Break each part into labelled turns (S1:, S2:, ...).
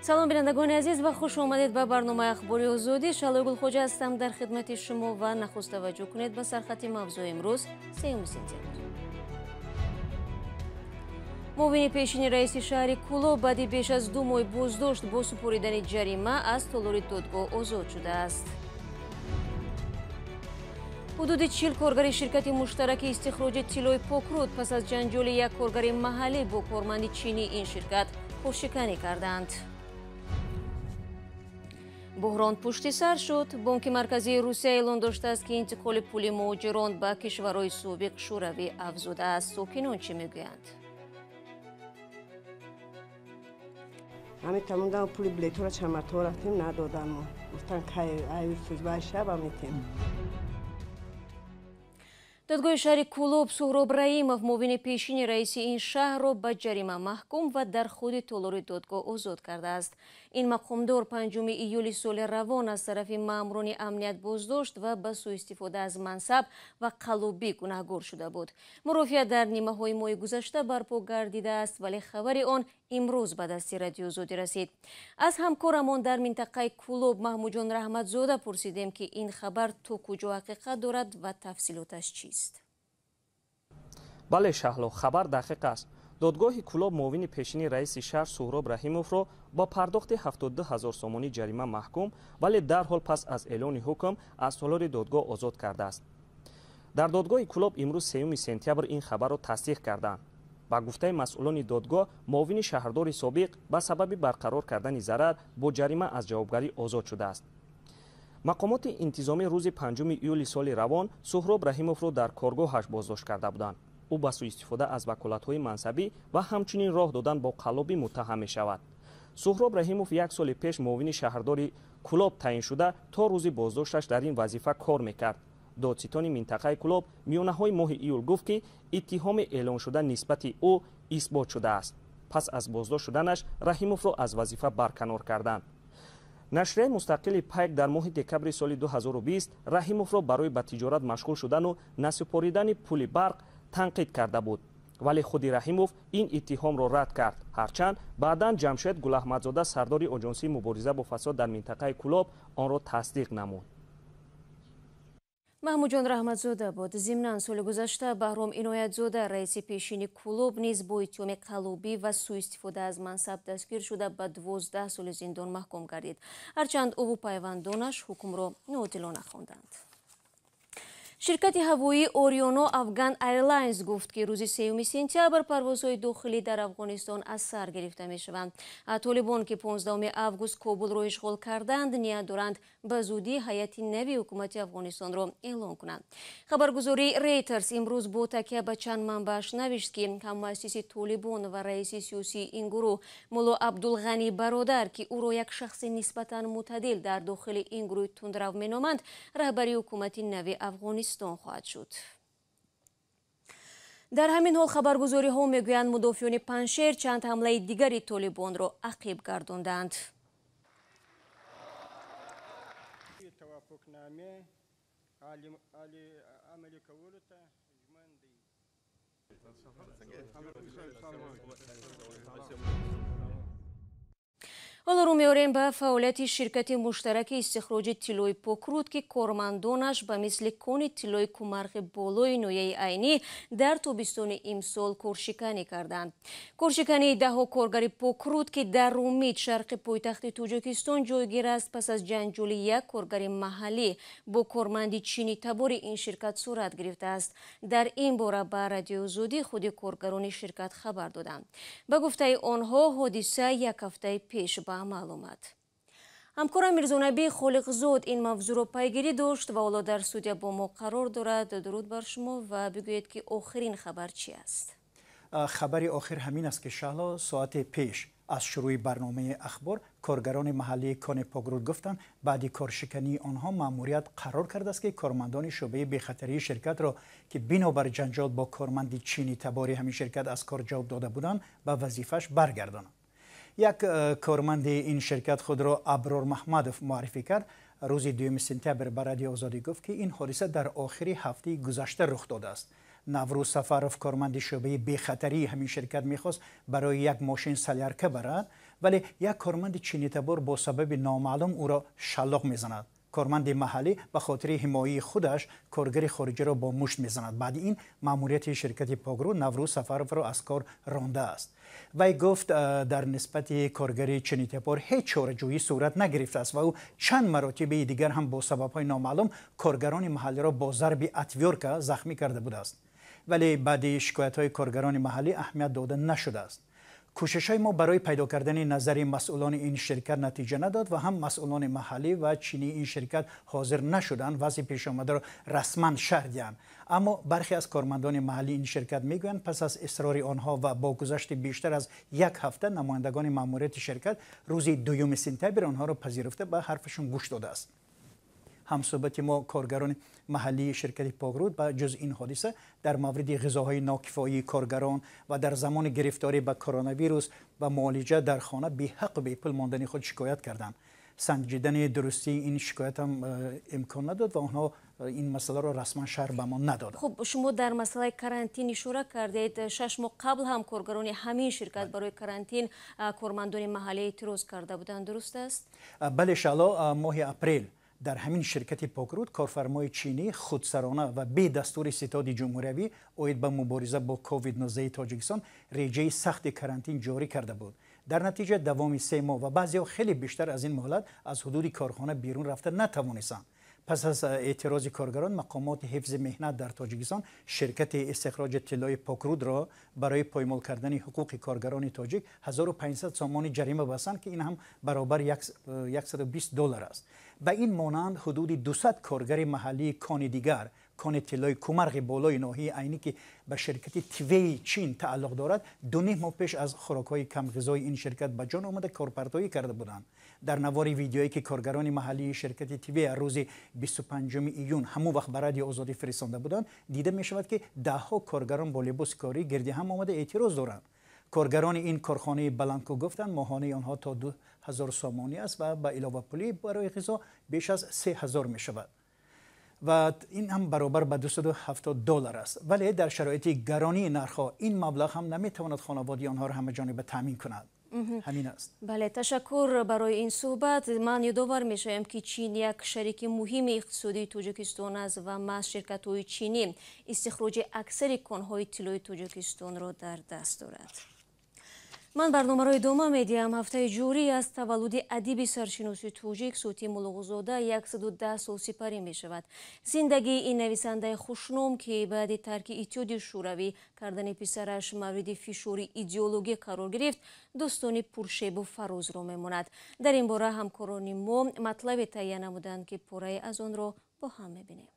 S1: Салом, бинандагони азиз, ва хуш омадед ба барномаи Ахбори Озодӣ. Шаҳлои Гулхоҷа ҳастам дар хидмати шумо ва нахуст таваҷҷӯҳ кунед ба сархати мавзӯи имрӯз, 3 сентябр. Муовини пешини раиси шаҳри Кӯлоб баъди беш аз 2 моҳ боздошт бо супоридани ҷарима аз толори додгоҳ озод шудааст. Ҳудуди 40 коргари ширкати муштараки истихроҷи тиллои Покруд пас аз ҷанҷоли як коргари маҳаллӣ бо корманди чинии ин ширкат пуршиканӣ карданд. Буҳрон пушти сар шуд. Бонки марказии Русия эълон доштааст, ки интиқоли пули муҳоҷирон ба кишварҳои собиқ Шӯравӣ афзудааст. Сокинон чӣ мегӯянд?
S2: Ҳамин тамомдан пули билетҳоро чанд маротиба рафтем, надодан мо. Гуфтан кай ай сӯзбай шаба метем.
S1: Додгоҳи шаҳри Кӯлоб Суҳроб Раимов, муовини пешини раиси ин шаҳрро ба ҷарима маҳкум ва дар худи толори додгоҳ озод кардааст. Ин мақомдор 5 июли соли равон аз тарафи маъмурони амният боздошт ва ба сӯистифода аз мансаб ва қаллобӣ гунаҳгор шуда буд. Мурофиа дар нимаҳои моҳи гузашта барпо гардидааст, вале хабари он имрӯз ба дасти Радиои Озодӣ расид. Аз ҳамкорамон дар минтақаи Кӯлоб Маҳмудҷон Раҳматзода пурсидем, ки ин хабар то куҷо ҳақиқат дорад ва тафсилоташ чист.
S3: Бале, Шаҳло, хабар дақиқ аст. Додгоҳи Кӯлоб муовини пешини раиси шаҳр Суҳроб Раҳимовро бо пардохти 72 ҳазор сомонӣ ҷарима маҳкум, вале дарҳол пас аз эълони ҳукм аз толори додгоҳ озод кардааст. Дар додгоҳи Кӯлоб имрӯз 3 сентябр ин хабарро тасдиқ карданд. Ба гуфтаи масъулони додгоҳ, муовини шаҳрдори собиқ ба сабаби барқарор кардани зарар бо ҷарима аз ҷавобгарӣ озод шудааст. Мақомоти интизомӣ рӯзи 5 июли соли равон Суҳроб Раҳимовро дар коргоҳаш боздошт карда буданд. Ӯ ба сӯистифода аз ваколатҳои мансабӣ ва ҳамчунин роҳ додан бо қаллобӣ муттаҳам мешавад. Суҳроб Раҳимов як соли пеш муовини шаҳрдори Кӯлоб таъин шуда, то рӯзи боздошташ дар ин вазифа кор мекард. Додситони минтақаи Кӯлоб миёнаҳои моҳи июл гуфт, ки иттиҳоми эълоншуда нисбати ӯ исбот шудааст. Пас аз боздошт шуданаш Раҳимовро аз вазифа барканор карданд. Нашрияи мустақили Пайк дар моҳи декабри соли 2020 Раҳимовро барои ба тиҷорат машғул шудану насупоридани пули барқ танқид карда буд. Вале худи Раҳимов ин иттиҳомро рад кард. Ҳарчанд баъдан Ҷамшед Гулаҳмадзода, сардори оҷонсии мубориза бо фасод дар минтақаи Кӯлоб, онро тасдиқ намуд.
S1: Маҳмудҷон Раҳматзода буд. Зимнан соли гузашта Баҳром Иноятзода, раиси пешини Кӯлоб, низ бо иттиҳоми қаллобӣ ва сӯистифода аз мансаб дастгир шуда ба 12 соли зиндон маҳкум гардид. Ҳарчанд ӯву пайвандонаш ҳукмро ноодилона хонданд. Ширкати ҳавоии Орионо Афган Airlines гуфт, ки рӯзи 3 сентябр парвозҳои дохилӣ дар Афғонистон аз сар гирифта мешаванд. Толибон, ки 15 август Кобулро ишғол карданд, ният доранд ба зудӣ ҳайати нави ҳукумати Афғонистонро эълон кунанд. Хабаргузории Рейтерс имрӯз бо такя ба чанд манбааш навишт, ки ҳаммуассиси Толибон ва раиси сиёсии ин гурӯҳ Мулло Абдулғанӣ Бародар, ки ӯро як шахси нисбатан мӯътадил дар дохили ин гурӯҳи тундрав меноманд, раҳбари ҳукумати нави Афғонистон хоҳад шуд. Дар ҳамин ҳол хабаргузориҳо мегӯянд, мудофиёни Панҷшер чанд ҳамлаи дигари толибонро ақиб гардонданд. Ҳоло рӯ меорем ба фаъолияти ширкати муштараки истихроҷи тиллои Покруд, ки кормандонаш ба мисли кони тиллои Кумархи болои ноҳияи Айнӣ дар тобистони имсол коршиканӣ карданд. Коршикании даҳҳо коргари Покруд, ки дар Румид, шарқи пойтахти Тоҷикистон ҷойгир аст, пас аз ҷанҷоли як коргари маҳаллӣ бо корманди чинӣ табори ин ширкат сурат гирифтааст. Дар ин бора ба Радиои Озодӣ худи коргарони ширкат хабар доданд. Ба гуфтаи онҳо, ҳодиса як ҳафтаи пеш ба амал омад. Ҳамкорам Мирзонаби Холиқзод ин мавзӯъро пайгирӣ дошт ва ҳоло дар студия бо мо қарор дорад. Дуруд бар шумо ва бигӯед, ки охирин хабар чи аст?
S4: Хабари охир ҳамин аст, ки Шаҳло, соати пеш аз шурӯи барномаи ахбор коргарони маҳаллии кони Покруд гуфтанд, баъди коршикании онҳо маъмурият қарор кардааст, ки кормандони шӯъбаи бехатарии ширкатро, ки бинобар ҷанҷол бо корманди чинӣ табори ҳамин ширкат аз кор ҷавоб дода буданд, ба вазифааш баргардонанд. Як корманди ин ширкат худро Аброр Маҳмадов муаррифӣ кард. Рӯзи 2 сентябр ба Радиои Озодӣ гуфт, ки ин ҳодиса дар охири ҳафтаи гузашта рух додааст. Наврӯз Сафаров, корманди шӯъбаи бехатарии ҳамин ширкат, мехост барои як мошин солярка барад. Вале як корманди чинитабор бо сабаби номаълум ӯро шаллоқ мезанад. Корманди маҳаллӣ ба хотири ҳимояи худаш коргари хориҷиро бо мушт мезанад. Баъди ин маъмурияти ширкати Покруд Наврӯз Сафаровро аз кор рондааст. Вай гуфт, дар нисбати коргари чинитабор ҳеҷ чораҷӯӣ сурат нагирифтааст ва ӯ чанд маротибаи дигар ҳам бо сабабҳои номаълум коргарони маҳаллиро бо зарби отвёрка захмӣ карда будааст. Вале баъди шикоятҳои коргарони маҳаллӣ аҳамият дода нашудааст. Кӯшишҳои мо барои пайдо кардани назари масъулони ин ширкат натиҷа надод ва ҳам масъулони маҳаллӣ ва чинии ин ширкат ҳозир нашуданд вазъи пешомадаро расман шарҳ диҳанд. Аммо бархе аз кормандони маҳаллии ин ширкат мегӯянд, пас аз исрори онҳо ва бо гузашти бештар аз як ҳафта намояндагони маъмурияти ширкат рӯзи 2 сентябр онҳоро пазируфта ба ҳарфашон гӯш додааст. Ҳамсӯҳбати мо коргарони маҳаллии ширкати Покруд ба ҷуз ин ҳодиса дар мавриди ғизоҳои нокифоии коргарон ва дар замони гирифторӣ ба коронавирус ва муолиҷа дар хона беҳаққу бепул мондани худ шикоят карданд. Санҷидани дурустии ин шикоят ҳам имкон надод ва онҳо ин масъаларо расман шарҳ ба мо надоданд.
S1: Хуб, шумо дар масъалаи карантин ишора кардед. 6 моҳ қабл ҳам коргарони ҳамин ширкат барои карантин кормандони маҳаллӣ эътироз карда буданд, дуруст аст?
S4: Бале, Шаҳло, моҳи апрел дар ҳамин ширкати Покруд корфармои чинӣ худсарона ва бе дастури ситоди ҷумҳуриявӣ оид ба мубориза бо COVID-19 Тоҷикистон реҷаи сахти карантин ҷорӣ карда буд. Дар натиҷа давоми 3 моҳ ва баъзеҳо хеле бештар аз ин муҳлат аз ҳудуди корхона берун рафта натавонистанд. Пас аз эътирози коргарон мақомоти ҳифзи меҳнат дар Тоҷикистон ширкати истихроҷи тиллои Покрудро барои поймол кардани ҳуқуқи коргарони тоҷик 1500 сомонӣ ҷарима бастанд, ки ин ҳам баробар 120 доллар аст. Ба ин монанд ҳудуди 200 коргари маҳаллии кони дигар, кони тиллои Кумарғи болои ноҳияи Айнӣ, ки ба ширкати Тивеи Чин тааллуқ дорад, 2.5 моҳ пеш аз хӯрокҳои камғизои ин ширкат ба ҷон омада корпартоӣ карда буданд. Дар навори видеое ки коргарони маҳаллии ширкати Тивея рӯзи 25 июн ҳамон вақт ба Радиои Озодӣ фиристонда буданд, дида мешавад, ки даҳҳо коргарон бо либоси корӣ гирди ҳам омада эътироз доранд. Коргарони ин корхонаи баландкӯ гуфтанд, моҳонаи онҳо то 2000 сомонӣ аст ва ба иловапулӣ барои ғизо беш аз 3000 мешавад ва ин ҳам баробар ба 270 доллар аст. Вале дар шароити гаронии нархҳо ин маблағ ҳам наметавонад хонаводаи онҳоро ҳамаҷониба таъмин кунад. Ҳамин аст.
S1: Бале, ташаккур барои ин суҳбат. Ман ёдовар мешавам, ки Чин як шарики муҳими иқтисодии Тоҷикистон аст ва маҳз ширкатҳои чинӣ истихроҷи аксари конҳои тиллои Тоҷикистонро дар даст дорад. Ман барномаро идома медиҳам. Ҳафтаи ҷорӣ аз таваллуди адиби саршиноси тоҷик Сотим Улуғзода 110 сол сипарӣ мешавад. Зиндагии ин нависандаи хушном, ки баъди тарки Иттиҳоди Шӯравӣ кардани писараш мавриди фишори идеологӣ қарор гирифт, дӯстони пуршебу фарозро мемонад. Дар ин бора ҳамкорони мо матлабе таҳия намуданд, ки пурраи аз онро бо ҳам мебинем.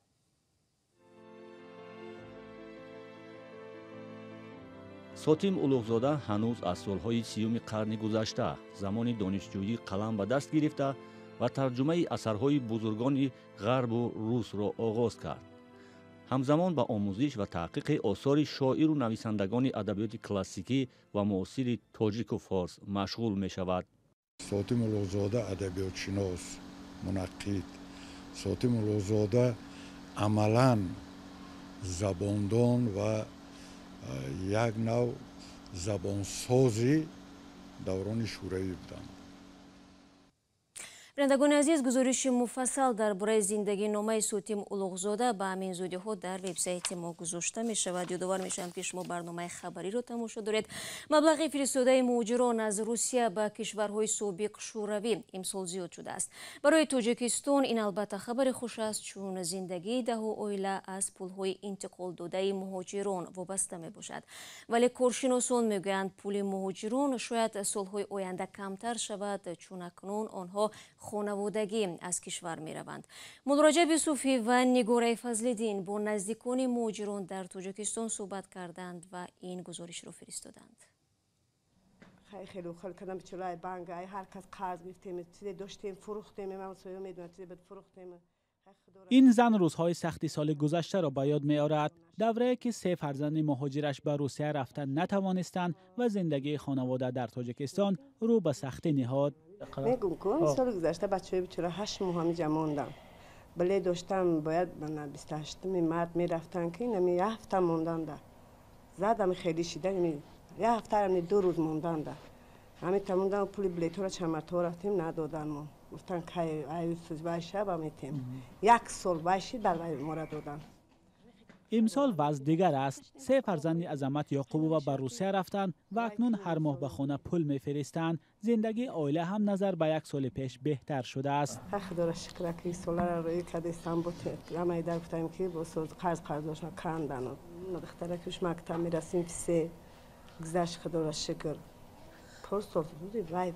S5: Сотим Улуғзода ҳанӯз аз солҳои 30-уми қарни гузашта замони донишҷӯӣ қалам ба даст гирифта ва тарҷумаи асарҳои бузургони ғарбу русро оғоз кард. Ҳамзамон ба омӯзиш ва таҳқиқи осори шоиру нависандагони адабиёти классикӣ ва муосири тоҷику форс машғул мешавад.
S6: Сотим Улуғзода адабиётшинос, мунаққид. Сотим Улуғзода амалан забондон ва як нав забонсози даврони шӯравӣ буданд.
S1: Бинандагони азиз, гузориши муфассал дар бораи зиндагиномаи Сотим Улуғзода ба ҳамин зудиҳо дар вебсайти мо гузошта мешавад. Ёдовар мешавам, ки шумо барномаи хабариро тамошо доред. Маблағи фиристодаи муҳоҷирон аз Русия ба кишварҳои собиқ Шӯравӣ имсол зиёд шудааст. Барои Тоҷикистон ин албатта хабари хуш аст, чун зиндагии даҳу оила аз пулҳои интиқолдодаи муҳоҷирон вобаста мебошад. Вале коршиносон мегӯянд, пули муҳоҷирон шояд солҳои оянда камтар шавад, чун акнун онҳо хонаводагӣ аз кишвар мераванд. Муллораҷаб Юсуфӣ ва Нигораи Фазлиддин бо наздикони муҳоҷирон дар Тоҷикистон суҳбат карданд ва ин гузоришро фиристоданд.
S7: Ин зан рӯзҳои сахти соли гузаштаро ба ёд меорад, даврае ки се фарзанди муҳоҷираш ба Русия рафта натавонистанд ва зиндагии хонавода дар Тоҷикистон рӯ ба сахтӣ ниҳод.
S2: Мегум ку соли гузашта бачаҳои бечора 8 моҳ ҳамиҷа мондам. Бале доштам, бояд 28 март мерафтанд, ки нами як ҳафта монданда. Задам хеле шида, як ҳафта ду рӯз монданда. Ҳамин тамондан пули билетҳоро чанд мартаба рафтем, надодан мо. Гуфтан кай аюсуз вай шаба метем. Як сол вай шид, баъд вай мора додан.
S7: Имсол вазъ дигар аст. Се фарзанди Азамат Ёқубова ба Русия рафтанд ва акнун ҳар моҳ ба хона пул мефиристанд. Зиндагии оила ҳам назар ба як соли пеш беҳтар шудааст.
S2: Худоро шукр, ки соларо рӯй кардестам, бо ҳамаи дар гуфтаем, ки бо қарз қарздошна кандан. Духтаракуш мактаб мерасим, се гузашт, худоро шукр. Пор сол вай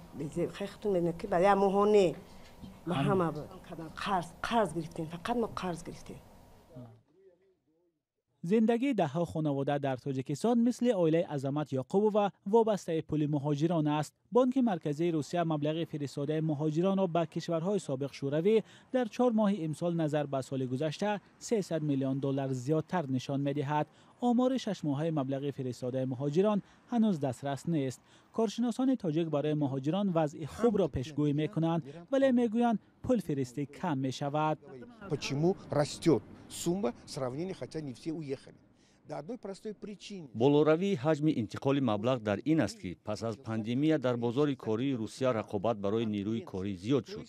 S2: худтон медонед, ки ба як моҳоне ба ҳама қарз қарз гирифтем, фақат мо қарз гирифтем.
S7: Зиндагии даҳҳо хонавода дар Тоҷикистон мисли оилаи Азамат Ёқубова вобастаи пули муҳоҷирон аст. Бонки Марказии Русия маблағи фиристодаи муҳоҷиронро ба кишварҳои собиқ Шӯравӣ дар 4 моҳи имсол назар ба соли гузашта 300 миллион доллар зиёдтар нишон медиҳад. Омори шашмоҳаи маблағи фиристодаи муҳоҷирон ҳанӯз дастрас нест. Коршиносони тоҷик барои муҳоҷирон вазъи хубро пешгӯӣ мекунанд, вале мегӯянд пулфиристӣ кам мешавад.
S8: Почему растет сумма сравнения, хотя не все уехали? До одной простой причине.
S5: Болоравии ҳаҷми интиқоли маблағ дар ин аст, ки пас аз пандемия дар бозори кории Русия рақобат барои нерӯи корӣ зиёд шуд.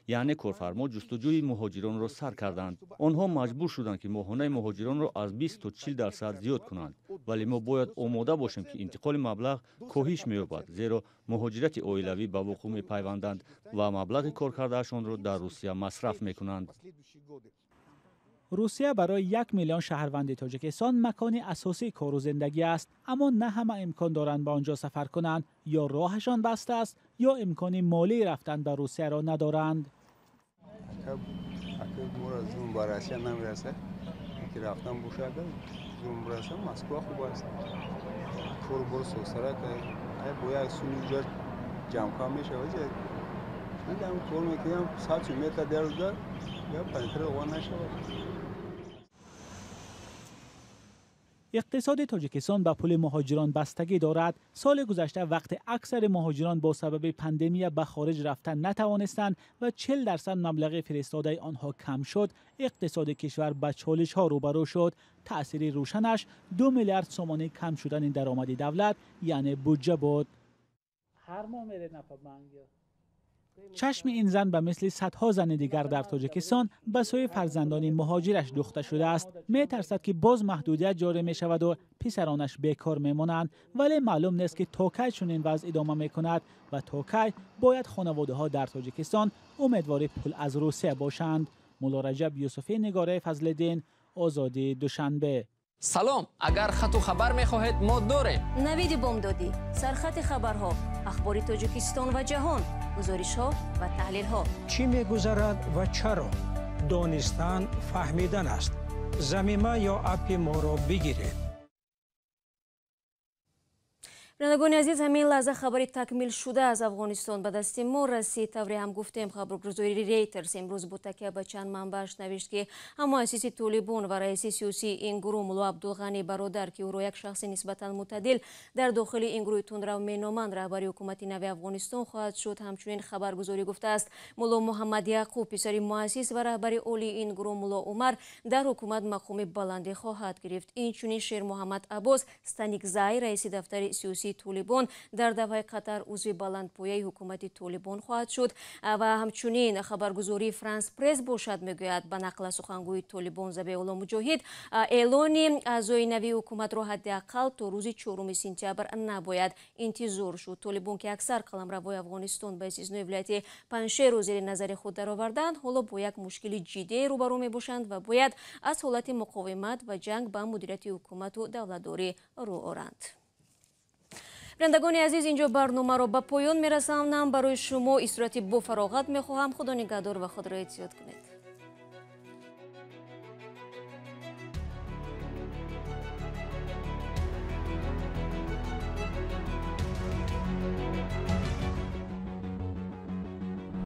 S5: Яъне корфармо ҷустуҷӯи муҳоҷиронро сар карданд. Онҳо маҷбур шуданд, ки моҳонаи муҳоҷиронро аз 20 то 40% зиёд кунанд. Вале мо бояд омода бошем, ки интиқоли маблағ коҳиш меёбад, зеро муҳоҷирати оилавӣ ба вуқӯъ мепайванданд ва маблағи коркардаашонро дар Русия масраф мекунанд.
S7: Русия барои 1 миллион шаҳрванди Тоҷикистон макони асосии кору зиндагӣ аст, аммо на ҳама имкон доранд ба он ҷо сафар кунанд. Ё роҳашон баста аст, ё имкони молии рафтан ба Русияро надоранд.
S9: Ба Россия намерасад, ки рафтан бошад, зум расад, Москва хуб аст. Кору бор сосарак, бо як суми ҷо ҷамъкам мешавад. Кор мекунам, 100 метр дар рӯза, я панитра оға нашавад.
S7: Иқтисоди Тоҷикистон ба пули муҳоҷирон бастагӣ дорад. Соли гузашта вақте аксари муҳоҷирон бо сабаби пандемия ба хориҷ рафтан натавонистанд ва 40% маблағи фиристодаи онҳо кам шуд, иқтисоди кишвар ба чолишҳо рӯбарӯ шуд. Таъсири рӯшанаш 2 миллиард сомонӣ кам шудани даромади давлат, яъне буҷа буд. Чашми ин зан ба мисли садҳо зани дигар дар Тоҷикистон ба сӯи фарзандони муҳоҷираш духта шудааст. Метарсад, ки боз маҳдудият ҷорӣ мешаваду писаронаш бекор мемонанд. Вале маълум нест, ки то кай чунин вазъ идома мекунад ва то кай бояд хонаводаҳо дар Тоҷикистон умедвори пул аз Русия бошанд. Мулло Раҷаб Юсуфӣ, Нигораи Фазлиддин, Озодӣ, Душанбе.
S10: Салом, агар хату хабар мехоҳед, мо дорем.
S1: Навиди бомдодӣ, сархати хабарҳо, ахбори Тоҷикистон ва ҷаҳон, гузоришҳо ва таҳлилҳо.
S11: Чӣ мегузарад ва чаро? Донистан фаҳмидан аст. Замима ё аппи моро бигиред.
S1: Бинандагони азиз, ҳамин лаҳза хабари такмил шуда аз Афғонистон ба дасти мо расид. Тавре ҳам гуфтем, хабаргузории Рейтерс имрӯз бо такя ба чанд манбааш навишт, ки ҳам муассиси Толибон ва раиси сиёсии ин гурӯҳ Мулло Абдулғанӣ Бародар, ки ӯро як шахси нисбатан мӯътадил дар дохили ин гурӯҳи тундрав меноманд, раҳбари ҳукумати нави Афғонистон хоҳад шуд. Ҳамчунин хабаргузорӣ гуфтааст, Мулло Муҳаммад Яқуб, писари муассис ва раҳбари олии ин гурӯҳ Мулло Умар, дар ҳукумат мақоми баландӣ хоҳад гирифт. Инчунин Шер Муҳаммад Аббос Станикзай, раиси дафтари сиёсии Толибон, дар давраи Қатар узви баландпояи ҳукумати Толибон хоҳад шуд. Ва ҳамчунин хабаргузории Франс Пресс бошад мегӯяд, ба нақл аз сухангӯи Толибон Забеулло Муҷоҳид, эълони аъзои нави ҳукуматро ҳадди ақал то рӯзи 4 сентябр набояд интизор шуд. Толибон, ки аксар қаламравҳои Афғонистон ба истиснои вилояти Панҷшерро зери назари худ дароварданд, ҳоло бо як мушкили ҷиддие рӯбарӯ мебошанд ва бояд аз ҳолати муқовимат ва ҷанг ба мудирияти ҳукумату давлатдорӣ рӯ оранд. Бинандагони азиз, инҷо барномаро ба поён мерасонам. Барои шумо истироҳати бофароғат мехоҳам. Худо нигаҳдор ва худро эҳтиёт кунед.